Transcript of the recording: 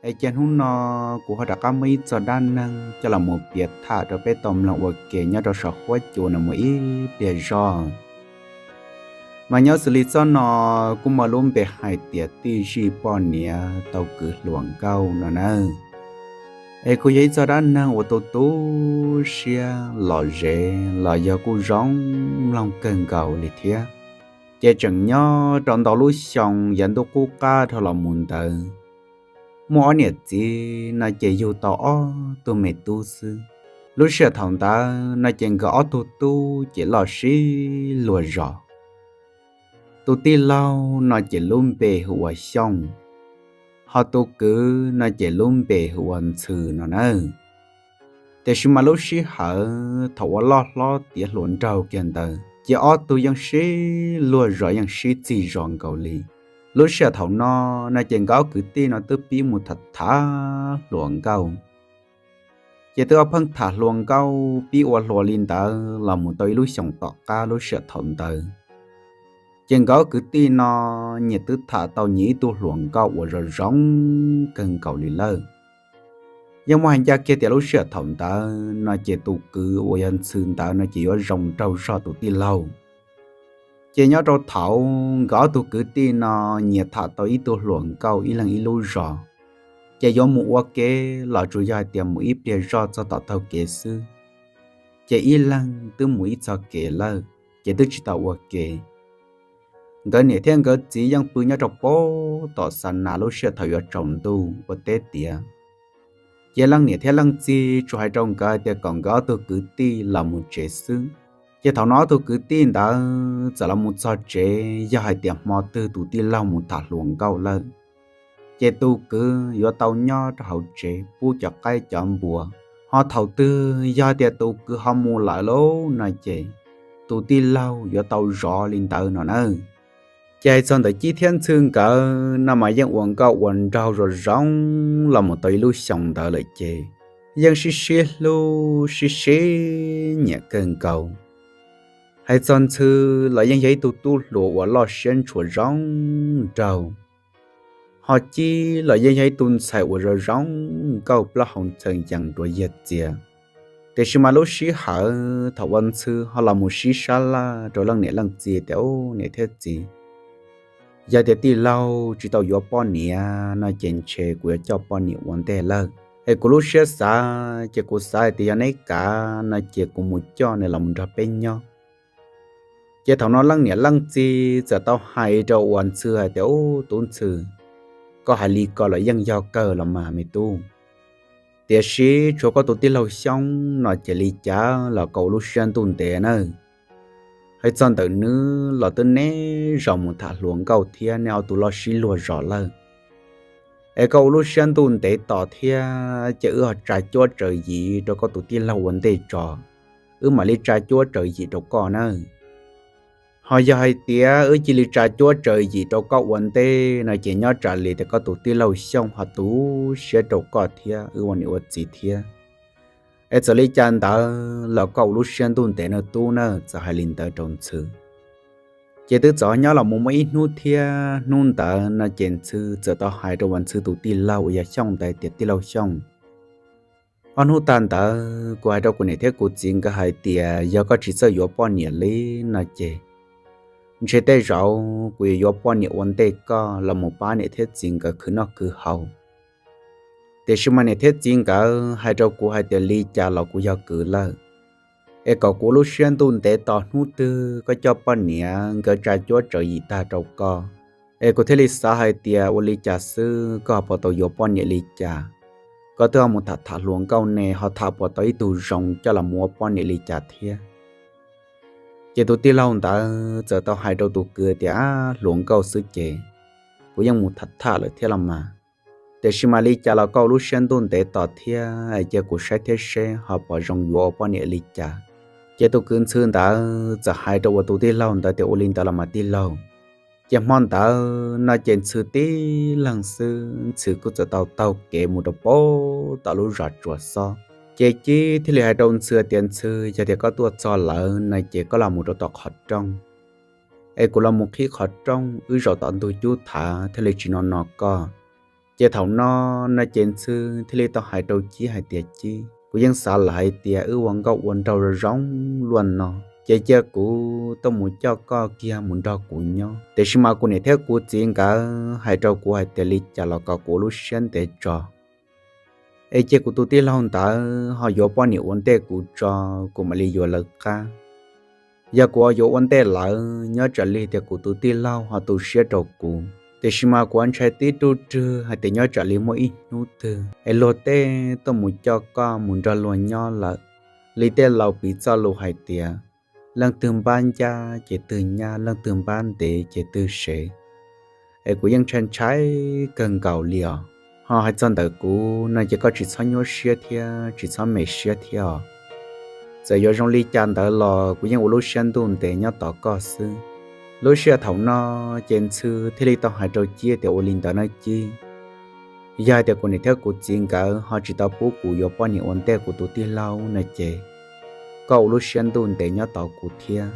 Es ces hnub no kuv ho rov qab muaj ib txog dab neeg coj los mus piav tham rau peb tau mloog ua ke nyob rau saum huab cua no mus ib pliag zog. Mas nyob xws li txoj no kuj muaj lub npe hais tias tij zij poj niam tau kwv hluas nkauj no nawb. Es kuj yog ib txoj dab neeg uas tu tu siab lom zem los yog kuj zoo mloog kawg nkaus li thiab. Ces tseem nyob rau ntau lub xyoo yav ntuj qub qab dhau los mus ntawd, muaj ob niam txiv no ces yug tau ob tug me tub xwb. Lub sij hawm thaum ntawd no ces nkawd ob tug tub ces loj sib luag zos. Tus tij laug no ces lub npe hu ua Xyooj, ho tus kwv no ces lub npe hu ua Ntxhw no nawb. Tiam sis mas lub sij hawm thaum uas loj hlob tiav hluas nraug kiag ntawd ces ob tug yeej sib luag zos yeej sib txig zos nkaus li. Lub sij hawm thaum no no ces nkawd ob kwv tij no twb pib mus tham tham hluas nkauj. Ces twb ob pheej tham hluas nkauj pib ua hluas li ntawd los mus tau ib lub xyoos tom qab lub sij hawm thaum ntawd, ces nkawd ob kwv tij no nyias twb tham tau nyias ib tug hluas nkauj uas zoo zoo kawg nkaus li lawm. Yeej muaj hais ncaj kiag tias lub sij hawm thaum ntawd no ces tus kwv uas yog Ntxhw ntawd no ces yuav zoo nraug zog tus tij laug. Ces nyob rau thaum nkawd ob tug kwv tij no nyias tham tau ib tug hluas nkauj ib leeg ib lub zos, ces yuav mus ua ke los tsuas yog hais tias mus ib pliag zoj txog tom taug kev xwb. Ces ib leeg twb mus ib txog kev lawm, ces twb tsis tau ua ke. Nkawd niam thiab nkawd txiv yeej pw nyob rau pem tom xa nas lub sij hawm thaum yuav tsaus ntuj ua teb tiav. Ces leej niam thiab leej txiv tsuas hais rau nkawd hais tias kom nkawd ob tug kwv tij los mus tsev xwb. Ces thaum no ob tug kwv tij ntawd txawm los mus txog tsev, yog hais tias hmo twg tus tij laug mus tham hluas nkauj lawm, ces tus kwv yuav tau nyob rau hauv tsev pub cov qaib cov npua. Ho thaum twg yog hais tias tus kwv ho mus lawm lauj no ces tus tij laug yuav tau zov li ntawd no na. Ces hais txog ntawm Cib thiab Ntxhw nkawd no mas yeej ua nkauj ua nraug zoo zoo los mus tau ib lub xyoos ntawd lawm ces yeej sib sib hlub sib sib nyiam kawg nkaus. Hais txog Ntxhw los yeej yog ib tug tub hluas uas loj siab ntshua zoo nraug, ho Cib los yeej yog ib tug ntxhais uas zoo zoo nkauj plaub hau ntxhee yees dua yiag txias. Tiam sis mas lub sij hawm thaum uas Ntxhw ho los mus sib sab laj rau leej niam leej txiv tias, Ub, niam thiab txiv, yog tias tij laug tsis tau yuav poj niam no ces ntshe kuv yuav coj poj niam ua ntej lawm. Es kuv lub siab xav ces kuv xav hais tias yog neb kav no ces kuv mus coj nws los mus nrog peb nyob. Ces thaum no leej niam leej txiv txawm tau hais rau uas Ntxhw hais tias, Ub, tub Ntxhw, koj hais li ko los yeej yog kawg los mas me tub. Tiam sis tshuav koj tus tij laug Xyoob no ces li cas los koj ua lub siab ntuj ntev nawb. Hais txog ntawm nws los twb neb zaum mus tham hluas nkauj thiab neb ob tug loj sib luag zos lawm. Es koj ua lub siab ntuj ntev tos thiab ces wb ho tsa cuab tsaws yim rau koj tus tij laug ua ntej tso, wb mam li tsa cuab tsaws yim rau koj nawb. Ho yog hais tias wb cia li tsa cuab tsaws yim rau koj ua ntej no ces nyob tsam li tias koj tus tij laug Xyooj ho tu siab rau koj thiab wb ua niam ua txiv thiab. Es txawm li cas ntawd los koj ua lub siab ntuj ntev nawb tub nawb. Txawm hais li ntawd rau Ntxhw. Ces twb txawm nyob los mus muaj ib hnub thiab, hnub ntawd no ces Ntxhw txawm tau hais rau uas Ntxhw tus tij laug uas yog Xyooj ntawd tias, Tij laug Xyooj, ob hnub tag ntawd kuv hais rau kuv niam thiab kuv txiv nkawd hais tias yog koj tsis txawj yuav poj niam li no ces ntshe tej zaum kuv yuav yuav poj niam ua ntej koj los mus pab niam thiab txiv nkawd khwv noj khwv haus. Tiam sis mas niam thiab txiv nkawd hais rau kuv hais tias li cas los kuv yog kwv lawm, es kom kuv ua lub siab ntuj ntev tos hnub twg koj coj poj niam nkawd tsa cuab tsaws yim tag rau koj. Es kuv thiaj li xav hais tias ua li cas xwb koj ho puas tau yuav poj niam li cas? Koj twb ho mus tham tham hluas nkauj ne ho tham puas tau ib tug zoo coj los mus ua poj niam li cas thiab? Ces tus tij laug ntawd txawm tau hais rau tus kwv tias, Ab, hluas nkauj xwb ces kuv yeej mus tham tham lawm thiab los mas. Tiam sis mas li cas los koj ua lub siab ntuj ntev tos thiab es cia kuv saib thiab seb ho puas zoo yuav ua poj niam li cas. Ces tus kwv Ntxhw ntawd txawm hais rau uas tus tij laug ntawd tias, Ua li ntawd los mas tij laug. Ces hmo ntawd no ces Ntxhw tib leeg xwb, Ntxhw kuj txawm tau taug kev mus rau pem tom lub zos Tsuas Xob. Ces Cib thiaj li hais rau Ntxhw tias, Ntxhw, yog tias koj tuaj txog lawm no ces koj los mus rau tom qhov rooj, es kuv los mus qhib qhov rooj, wb zaum tom ntug cub thav thiaj li tsis no no koj. Ces thaum no no ces Ntxhw thiaj li tau hais rau Cib hais tias, Cib, kuv yeej xav lawm hais tias wb ua nkauj ua nraug zoo zoo luaj no, ces cia kuv tuaj mus coj koj kiag mus nrog kuv nyob. Tiam sis mas kuv niam thiab kuv txiv nkawd hais rau kuv hais tias li cas los kom kuv ua lub siab ntev tso, es cia kuv tus tij laug ntawd ho yuav poj niam ua ntej kuv tso, kuv mam li yuav lawv qab. Yog kuv yuav ua ntej lawv, nyob tsam li tias kuv tus tij laug ho tu siab rau kuv, tiam sis mas kuv ntshai tib ruj rwg hais tias nyob tsam li muaj ib hnub twg es luag tej tuaj mus coj koj mus nrog luag nyob lawm. Li tej laus piv txoj lus hais tias, leej twg npab ncaj ces twg nyab, leej twg npab ntev ces twg sev. Es kuv yeej ntshai ntshai kawg nkaus li os. Ho hais txog ntawm kuv no ces koj tsis txhob nyuaj siab thiab tsis txhob me siab thiab os. Txawm yuav zoo li cas ntawd los kuv yeej ua lub siab ntuj ntev nyob tos koj xwb. Lub sij hawm thaum no ces Ntxhw thiaj li tau hais rau Cib tias, Ua li ntawd nawb Cib, yog hais tias kuv niam thiab kuv txiv nkawd ho tsis tau pub kuv yuav poj niam ua ntej kuv tus tij laug no ces koj ua lub siab ntuj ntev nyob tos kuv thiab.